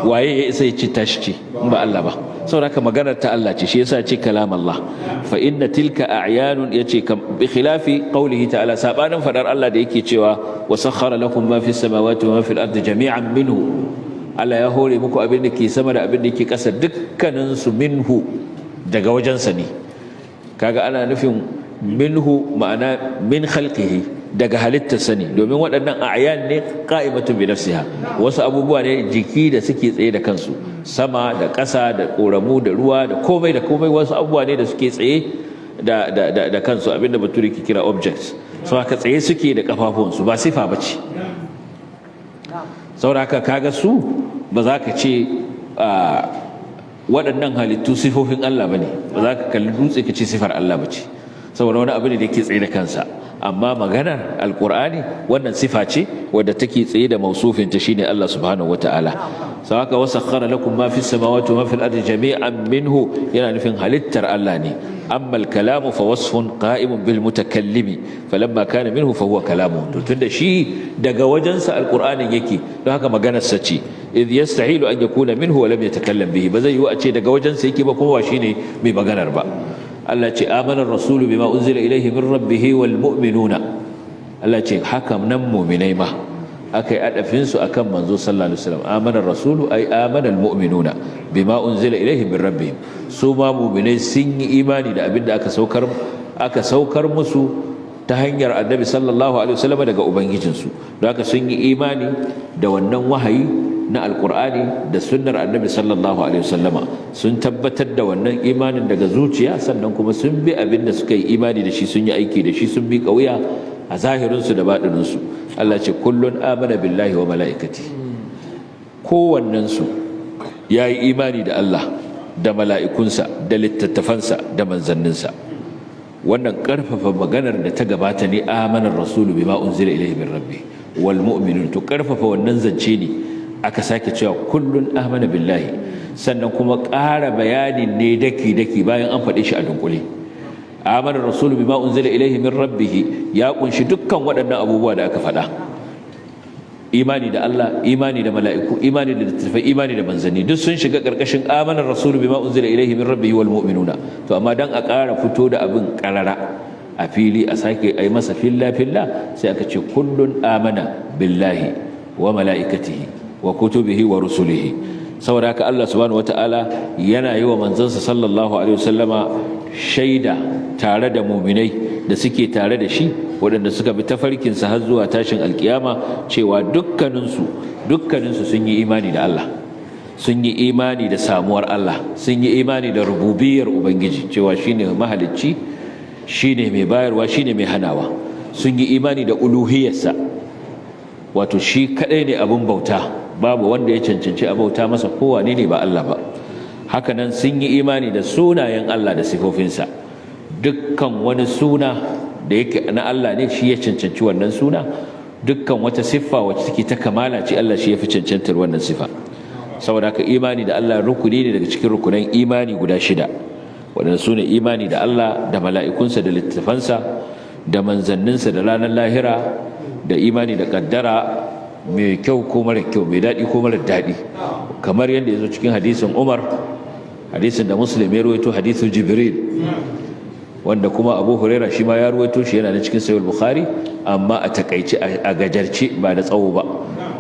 Waye ya isa ya ce tashi ce in ba Allah ba? Saboda haka maganar ta Allah ce, shi yasa ce kalam Allah. Fa inna tilka a'yanun, yace bi khilafi qawlihi ta'ala, sabanin fadar Allah da yake cewa wa sakhkhara lakum ma fis samawati wa ma fil ardi jami'an minhu. Allah ya hore muku abin da ke sama da abin da ke ƙasa, dukkanin su, minhu, daga wajensa ne. Kaga ana nufin minhu, ma'ana min khalqihi, daga halittarsa ne, domin waɗannan a'yan ne qa'imatun bi nafsiha, wasu abubuwa ne jiki da suke tsaye da kansu, sama da ƙasa da ƙoramu da ruwa da komai da komai, wasu abubuwa ne da suke tsaye da kansu, abinda Bature ke kira objects. So haka tsaye suke da kafafuwansu, ba sifa bace. Saboda haka kaga su ba za ka ce waɗannan halittu sifofin Allah bane ba, za ka kalli dutse ka ce sifar Allah bace, saboda wani abu ne da yake tsaye da kansa. Amma maganar Alkur'ani, wannan sifa ce wadda take tsaye da mausufinta, shine Allah subhanahu wataala. Sau haka wa sakhkhara lakum ma fis samawati wa ma fil ardi jami'an minhu yana nufin halittar Allah ne. Amma al-kalamu fa wasfun qa'imun bil mutakallimi, falamma kana minhu fa huwa kalamu. To tunda shi daga wajensa Alkur'anin yake, don haka maganar sa ce. Idh yastahilu an yakuna minhu wa lam yatakallam bihi, ba zai yi a ce daga wajensa yake ba kuma ba shine mai maganar ba. Allah ce amana rasulu bima unzila ilaihi min rabbih wal mu'minuna. Allah ce haka nan mu'minai ma, akai adafin su akan manzo sallallahu alaihi wasallam. Amana rasulu ay amana al mu'minuna bima unzila ilaihim min rabbihim. Su ma mu'minai sun yi imani da abin da aka saukar musu ta hanyar Annabi sallallahu alaihi wasallam daga ubangijinsu. Don haka sun yi imani da wannan wahayi na Alkur'ani da sunnar Annabi sallallahu alaihi wasallama. Sun tabbatar da wannan imanin daga zuciya, sannan kuma sun bi abin da suka yi imani da shi, sun yi aiki da shi, sun bi kauya a zahirinsu da baɗininsu. Allah ce kullun amana billahi wa mala'ikati, kowannensu ya yi imani da Allah da mala'ikunsa da littattafansa da manzanninsa. Wannan ƙarfafa maganar da ta gabata ne, amanar rasulu bima unzila ilayhi min rabbi wal mu'minun. To ƙarfafa wannan zance ne aka sake cewa kullun amana billahi, sannan kuma ƙara bayanin ne daki daki bayan an faɗe shi a dunkule. Amana rasulu bima unzila ilaihi min rabbih ya kunshi dukkan waɗannan abubuwa da aka faɗa: imani da Allah, imani da mala'iku, imani da littattafai, imani da manzanni, duk sun shiga ƙarƙashin amana rasulu bima unzila ilaihi min rabbih wal mu'minuna. To amma dan a ƙara fito da abin ƙarara a fili, a sake a yi masa filla filla, sai aka ce kullun amana billahi wa mala'ikatihi wa kutubihi wa rusulihi. Saboda haka Allah subhanahu wataala yana yi wa manzansa sallallahu alaihi wasallama shaida tare da muminai da suke tare da shi, waɗanda suka bi tafarkinsa har zuwa tashin alkiyama, cewa dukkaninsu sun yi imani da Allah, sun yi imani da samuwar Allah, sun yi imani da rububiyar Ubangiji, cewa shine mahalicci, shine mai bayarwa, shine mai hanawa. Sun yi imani da uluhiyarsa, wato shi kadai ne abin bauta, babu wanda ya cancanci a bauta masa kowane ne ba Allah ba. Hakanan sun yi imani da sunayen Allah da sifofinsa. Dukkan wani suna da yake na Allah ne, shi ya cancanci wannan suna. Dukkan wata siffa wacce take ta kamala ce, Allah shi ya fi cancantar wannan siffa. Saboda haka imani da Allah rukuni ne daga cikin rukunan imani guda shida, waɗanda su ne imani da Allah da mala'ikunsa da littattafansa da manzanninsa da ranar lahira, da imani da ƙaddara, mai kyau ko mara kyau, mai daɗi ko mara daɗi, kamar yadda ya zo cikin hadisin Umar, hadisin da Muslim ya ruwaito, hadisin Jibril, wanda kuma Abu Huraira shi ma ya ruwaito shi, yana da cikin Sahih Bukhari, amma a takaice, a gajarce, ba da tsawo ba.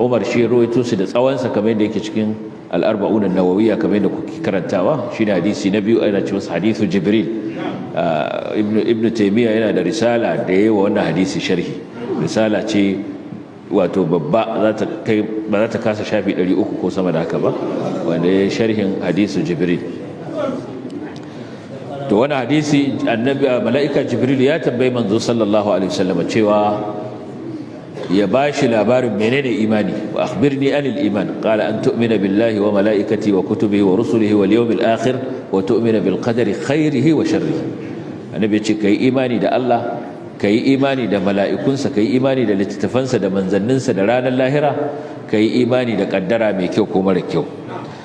Umar shi ya ruwaito su da tsawonsa, kamar yadda yake cikin al-Arba'un an-Nawawiyya, kamar yadda kuke karantawa. Shine hadisi na biyu, ana cewa hadisu Jibril. Ibnu Taymiya yana da risala da yayi wa wannan hadisi sharhi. Risala ce wato babba, za ta kai, ba za ta kasa shafi 300 ko sama da haka ba, wanda ya sharhin hadisu Jibril. To wani hadisi, annabi, mala'ika Jibril ya tambayi manzo sallallahu alaihi wasallam cewa ya bashi labarin menene imani. Wa akhbirni anil iman, qala an tu'mina billahi wa mala'ikati wa kutubihi wa rusulihi wal yawmil akhir wa tu'mina bil qadari khairihi wa sharrihi. Annabi ya ce kai imani da Allah, kai imani da mala'ikunsa, kai imani da littattafansa da manzanninsa da ranar lahira, kai imani da kaddara, mai kyau ko mara kyau.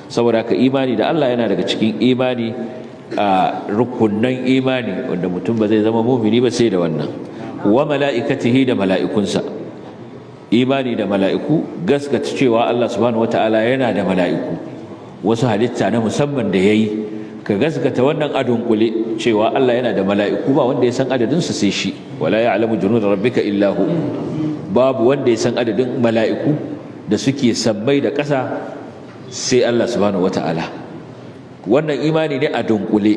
Saboda haka imani da Allah yana daga cikin imani, a rukunnan imani, wanda mutum ba zai zama mumini ba sai da wannan. Wa mala'ikatihi, da mala'ikunsa. Imani da mala'iku, gaskata cewa Allah subhanahu wataala yana da mala'iku, wasu halitta na musamman da yayi. Ka gaskata wannan a dunkule, cewa Allah yana da mala'iku, ba wanda ya san adadin su sai shi. Wala ya'lamu junuda rabbika illa hu. Babu wanda ya san adadin mala'iku da suke sammai da ƙasa sai Allah subhanahu wataala. Wannan imani ne a dunkule,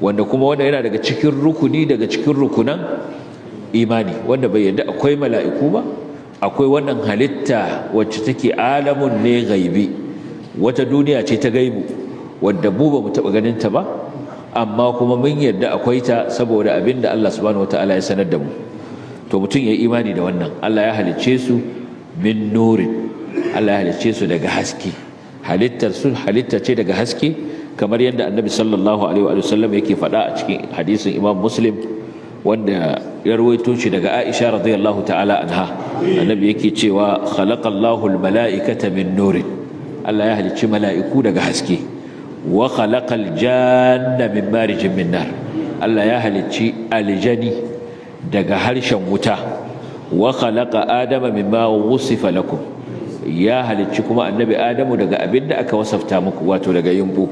wanda kuma wannan yana daga cikin rukuni daga cikin rukunan imani. Wanda bai yarda akwai mala'iku ba, akwai wannan halitta wacce take alamun ne gaibi, wata duniya ce ta gaibu wadda mu ba mu taɓa ganin ta ba, amma kuma mun yarda akwai ta saboda abin da Allah subhanahu wataala ya sanar da mu. To mutum ya yi imani da wannan. Allah ya halicce su min nurin, Allah ya halicce su daga haske. Halittar su halitta ce daga haske, kamar yadda Annabi sallallahu alaihi wa sallam yake faɗa a cikin hadisin Imam Muslim, wanda ya rawaito shi daga Aisha radiyallahu ta'ala anha. Annabi yake cewa khalaqallahu almala'ikata min nurin, Allah ya halicci mala'iku daga haske. Wa khalaqal janna min marijin min nar, Allah ya halicci aljani daga harshen wuta. Wa khalaqa Adama mimma wusifa lakum, ya halicci kuma Annabi Adamu daga abin da aka wasafta muku, wato daga yumbu.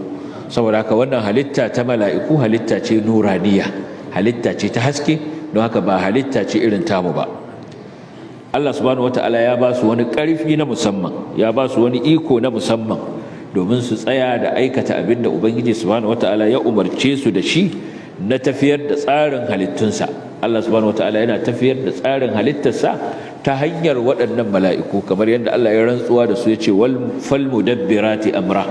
Saboda haka wannan halitta ta mala'iku halitta ce nuraniya, halitta ce ta haske, don haka ba halitta ce irin tamu ba. Allah subhanahu wataala ya ba su wani ƙarfi na musamman, ya ba su wani iko na musamman, domin su tsaya da aikata abin da Ubangiji subhanahu wataala ya umarce su da shi na tafiyar da tsarin halittunsa. Allah subhanahu wataala yana tafiyar da tsarin halittarsa ta hanyar waɗannan mala'iku, kamar yadda Allah ya rantsuwa da su, ya ce wal fal mudabbirati amra,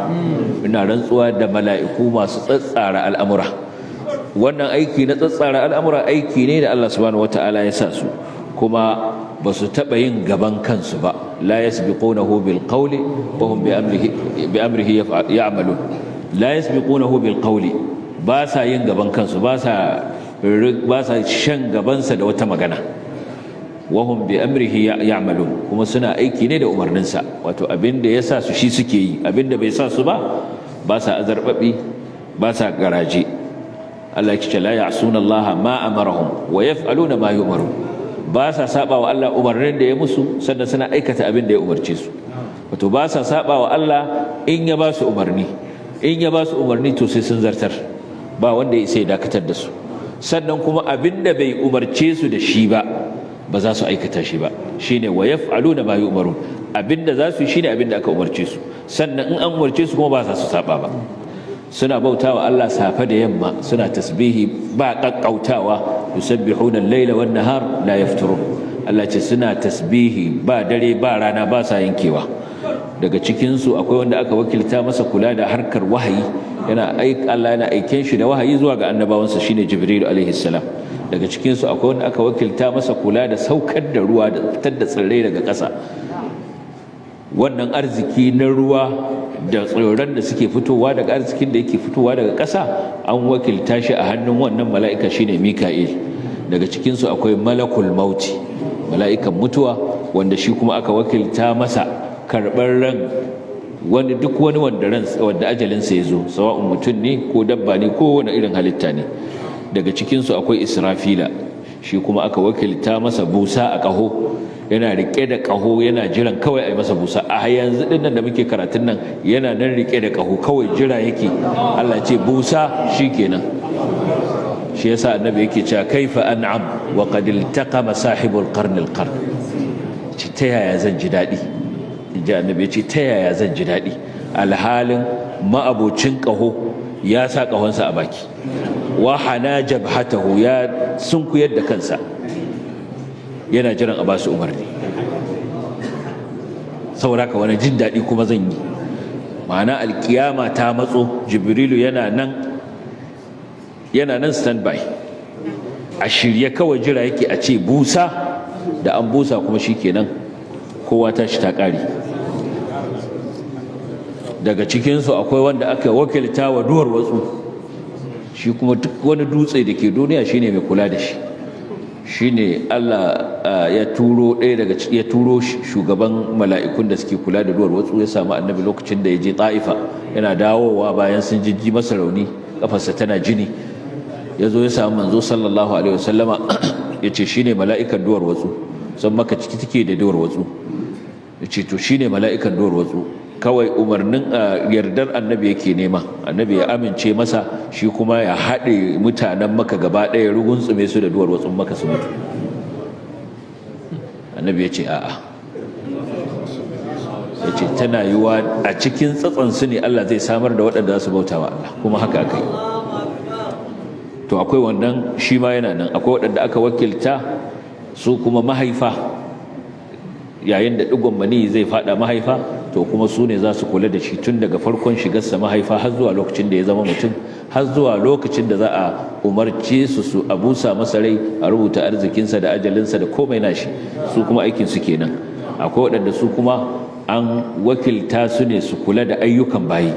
ina rantsuwa da mala'iku masu tsatsara al'amura. Wannan aiki na tsatsara al'amura aiki ne da Allah subhanahu wataala ya sa su, kuma ba su taɓa yin gaban kansu ba. La yasbiqunahu bil qawli wa hum bi amrihi ya'malun. La yasbiqunahu bil qawli, ba sa yin gaban kansu, ba sa shan gabansa da wata magana. Wa hum bi amrihi ya'malun, kuma suna aiki ne da umarninsa, wato abin da ya sa su shi suke yi, abin da bai sa su ba, ba sa azarbabi, ba sa garaje. Allah ya ce la ya'suna Allah ma amarahum wa yaf'aluna ma yu'marun. Ba sa saba wa Allah umarnin da ya musu, sannan suna aikata abin da ya umarce su. Wato ba sa saba wa Allah in ya ba su umarni, in ya ba su umarni to sai sun zartar, ba wanda ya isa ya dakatar da su. Sannan kuma abin da bai umarce su da shi ba, ba za su aikata shi ba. Shine wa yaf'aluna ma yu'marun. Abin da za su yi shine abin da aka umarce su, sannan in an umarce su kuma ba za su saba ba. Suna bautawa Allah safe da yamma, suna tasbihi ba kakkautawa. Yusabbihuna al-laila wan nahar la yafturun. Allah ce suna tasbihi ba dare ba rana, ba sa yankewa. Daga cikin su akwai wanda aka wakilta masa kula da harkar wahayi, yana aik Allah yana aiken shi da wahayi zuwa ga annabawansa, shine Jibril alaihi salam. Daga cikin su akwai wanda aka wakilta masa kula da saukar da ruwa da fitar da tsirrai daga ƙasa. Wannan arziki na ruwa da tsirran da suke fitowa daga arzikin da yake fitowa daga ƙasa, an wakilta shi a hannun wannan mala'ika, shine Mika'il. Daga cikinsu akwai malakul mauti, mala'ikan mutuwa, wanda shi kuma aka wakilta masa karɓar ran wani, duk wani wanda ran wanda ajalinsa ya zo, sawa'un mutum ne ko dabba ne ko wani irin halitta ne. Daga cikinsu akwai Israfila, shi kuma aka wakilta masa busa a ƙaho. Yana rike da ƙaho, yana jiran kawai a yi masa busa. A yanzu din nan da muke karatun nan, yana nan rike da ƙaho, kawai jira yake Allah ce busa, shikenan. Shi yasa Annabi yake cewa: "Kaifa an'am wa qad iltaqama sahibul qarn al qarn?" Ce ta yaya zan ji daɗi, in ji Annabi, ya ce ta yaya zan ji daɗi alhalin ma'abocin ƙaho ya sa ƙahonsa a baki, wa hana jabhatahu, ya sunkuyar da kansa, yana jiran a basu umarni. Saboda haka wani jin daɗi kuma zan yi? Ma'ana alkiyama ta matso, Jibrilu yana nan, yana nan standby, a shirye, kawai jira yake a ce busa. Da an busa kuma shikenan, kowa ta shi ta ƙare. Daga cikinsu akwai wanda aka wakilta wa duwar watsu, shi kuma duk wani dutse da ke duniya shine mai kula da shi. Shine Allah ya turo ɗaya daga ya turo shugaban mala'ikun da suke kula da duwar watsu, ya samu Annabi lokacin da ya je Ta'ifa, yana dawowa bayan sun jijji masa rauni, kafarsa tana jini. Ya zo ya samu manzo sallallahu alaihi wasallama, ya ce shine mala'ikan duwar watsu. San maka ciki take da duwar watsu. Ya ce to shine mala'ikan duwar watsu, kawai umarnin yardar Annabi yake nema, Annabi ya amince masa, shi kuma ya haɗe mutanen Maka gaba ɗaya, rugunsume su da duwar watsun Maka su mutu. Annabi ya ce a'a. Ya ce tana yiwa a cikin tsatsansu ne Allah zai samar da waɗanda za su bauta wa Allah. Kuma haka aka yi. To akwai wannan, shi ma yana nan. Akwai waɗanda aka wakilta su kuma mahaifa, yayin da ɗigon mani zai faɗa mahaifa, to kuma su ne za su kula da shi tun daga farkon shigarsa mahaifa har zuwa lokacin da ya zama mutum, har zuwa lokacin da za a umarce su su a busa masa rai, a rubuta arzikinsa da ajalinsa da komai nashi. Su kuma aikin su kenan. Akwai waɗanda su kuma an wakilta su ne su kula da ayyukan bayi,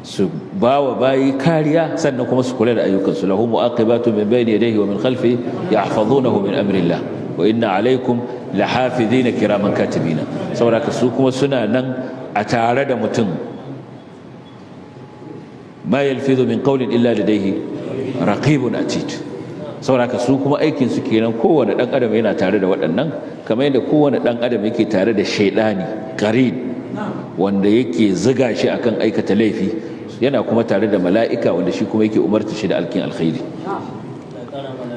su ba wa bayi kariya, sannan kuma su kula da ayyukansu. Lahu mu'aqibatu min bayni yadayhi wa min khalfi yahfazunahu min amrillah wa inna alaikum lahafizina kiraman katibina. Saboda ka su kuma suna nan a tare da mutum. Ma yalfizu min qawlin illa ladayhi raqibun atid. Saboda ka su kuma aikin su kenan. Kowane dan adam yana tare da waɗannan, kamar yadda kowane dan adam yake tare da shaidani qarin wanda yake ziga shi akan aikata laifi, yana kuma tare da mala'ika wanda shi kuma yake umarta shi da alkin alkhairi.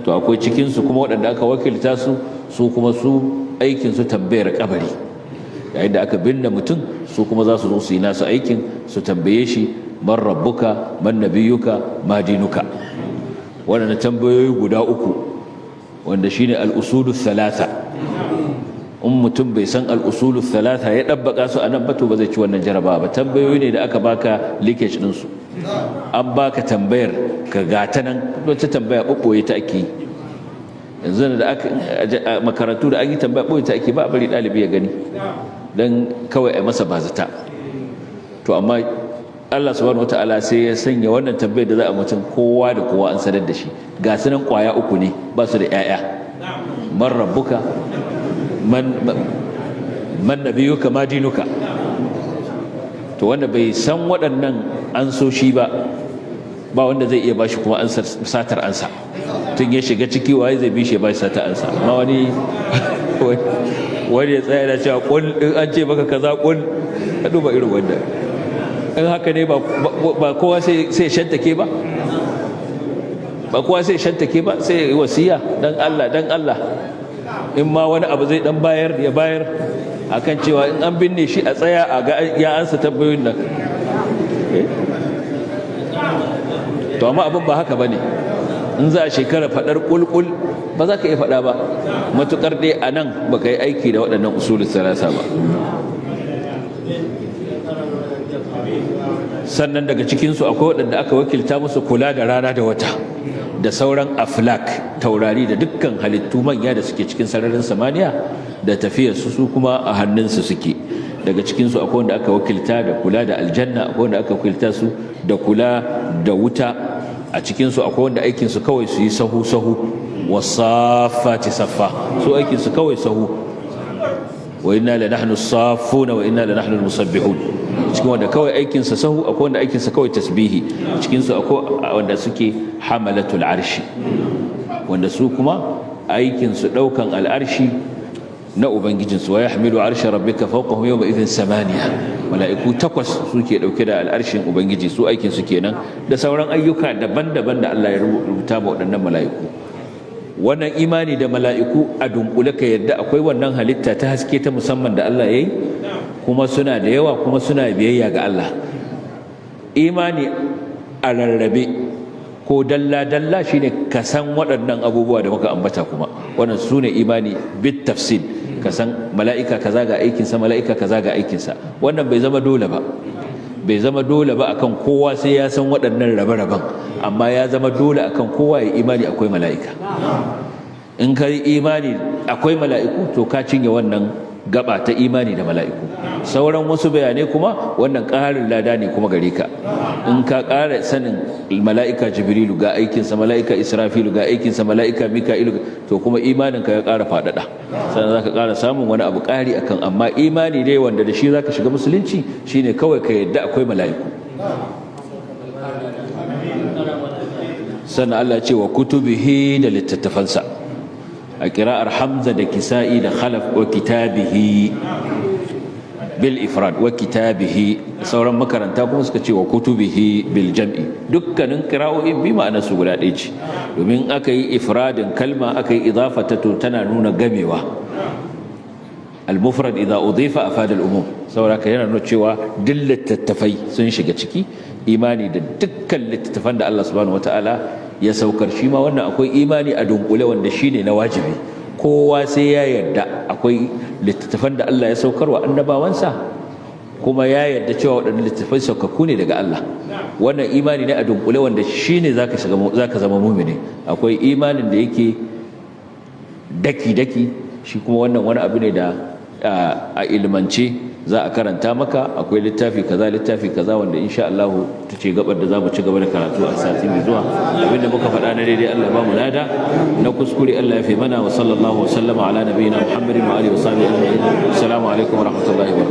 To akwai cikin su kuma waɗanda aka wakilta su, su kuma su aikin su tambayar kabari. Yayin da aka binne mutum, su kuma za su zo su yi nasu aikin, su tambaye shi: man rabbuka, man nabiyuka, ma dinuka? Waɗannan tambayoyi guda uku, wanda shine al-usulu thalatha. In mutum bai san al-usulu thalatha ya dabbaka su anan ba, to ba zai ci wannan jarabawa ba. Tambayoyi ne da aka baka leakage din su, an baka tambayar ka gata nan. Wata tambaya ɓoɓɓoye ta ake yanzu da aka makarantu, da an yi tambaya ɓoye ta ake, ba a bari ɗalibi ya gani, don kawai a masa bazata. To amma Allah subhanahu wataala sai ya sanya wannan tambayar da za a mutum, kowa da kowa an sanar da shi. Ga su nan kwaya uku ne, ba su da 'ya'ya: man rabbuka, man nabiyuka, ma dinuka. To wanda bai san waɗannan ansoshi ba Ba wanda zai iya bashi kuma ansar, satar ansa. Tun ya shiga ciki, waye zai bi shi ya bashi satar ansa? Amma wani ya tsaya da cewa kul, in an ce maka kaza kul, ka duba irin wanda in haka ne, ba kowa sai shantake ba, ba kowa sai shantake ba, sai wasiya dan Allah, dan Allah. In ma wani abu zai dan bayar, ya bayar akan cewa in an binne shi a tsaya a ga ya ansa tambayoyin nan. To amma abin ba haka bane. In za a shekara fadar kulkul, ba za ka iya fada ba, matukar dai a nan ba ka yi aiki da waɗannan usulun salasa ba. Sannan daga cikinsu akwai waɗanda aka wakilta musu kula da rana da wata da sauran aflak, taurari, da dukkan halittu manya da suke cikin sararin samaniya da tafiyarsu, su kuma a hannunsu suke. Daga cikinsu akwai wanda aka wakilta da kula da aljanna, akwai wanda aka wakilta su da kula da wuta. A cikinsu akwai wanda aikinsu kawai su yi sahu sahu, wasaffati saffa, su aikinsu kawai sahu. Wa inna la nahnu saffuna wa inna la nahnu musabbihun. Cikin wanda kawai aikinsa sahu, akwai wanda aikinsa kawai tasbihi. Cikin su akwai wanda suke hamalatul arshi, wanda su kuma aikin su daukan al'arshi na ubangijinsu. Wa yahmilu arsha rabbika fawqahum yawma idhin samaniya. Mala'iku takwas suke dauke da al'arshin ubangiji, su aikin su kenan, da sauran ayyuka daban-daban da Allah ya rubuta ma waɗannan mala'iku. Wannan imani da mala'iku a dunkule, ka yadda akwai wannan halitta ta haske ta musamman da Allah ya yi, kuma suna da yawa, kuma suna biyayya ga Allah. Imani a rarrabe ko dalla-dalla shine ka san waɗannan abubuwa da muka ambata, kuma wannan su ne imani bit tafsil. Ka san mala'ika kaza ga aikinsa, mala'ika kaza ga aikinsa. Wannan bai zama dole ba, bai zama dole ba akan kowa sai ya san waɗannan rabe-raben, amma ya zama dole akan kowa ya imani akwai mala'ika. In ka yi imani akwai mala'iku, to ka cinye wannan gaba ta imani da mala'iku. Sauran wasu bayanai kuma, wannan ƙarin lada ne kuma gare ka in ka ƙara sanin mala'ika Jibrilu ga aikinsa, mala'ika Israfilu ga aikinsa, mala'ika Mika'ilu, to kuma imaninka ya ƙara faɗaɗa, sannan za ka ƙara samun wani abu ƙari akan. Amma imani dai wanda da shi za ka shiga musulunci shine kawai ka yadda akwai mala'iku. Sannan Allah ce wa kutubihi, da littattafansa. A ƙira'ar Hamza da Kisa'i da Khalaf, wa kitabihi bil ifrad, wa kitabihi. Sauran makaranta kuma suka ce wa kutubihi bil jam'i. Dukkanin qira'o'in bi ma'anar su guda ɗaya ce, domin aka yi ifradin kalma, aka yi idafata, to tana nuna gamewa. Al mufrad idza udifa afada al umum. Saboda yana nuna cewa duk littattafai sun shiga ciki. Imani da dukkan littattafan da Allah subhanahu wataala ya saukar, shi ma wannan akwai imani a dunkule wanda shine na wajibi, kowa sai ya yarda akwai littattafan da Allah ya saukar wa annabawansa, kuma ya yarda cewa waɗannan littattafai saukakku ne daga Allah. Wannan imani ne a dunkule wanda shine zaka shiga, zaka zama mumini. Akwai imanin da yake daki daki, shi kuma wannan wani abu ne da a ilmance za a karanta maka. Akwai littafi kaza, littafi kaza, wanda insha Allah ta ce gabar da zamu ci gaba da karatu a sati mai zuwa. Abinda muka faɗa na daidai, Allah ba mu lada, na kuskure Allah ya fi mana. Wa sallallahu wa sallama ala nabiyina Muhammadin wa alihi wa sahbihi ajma'in. Assalamu alaikum wa rahmatullahi wa barakatuh.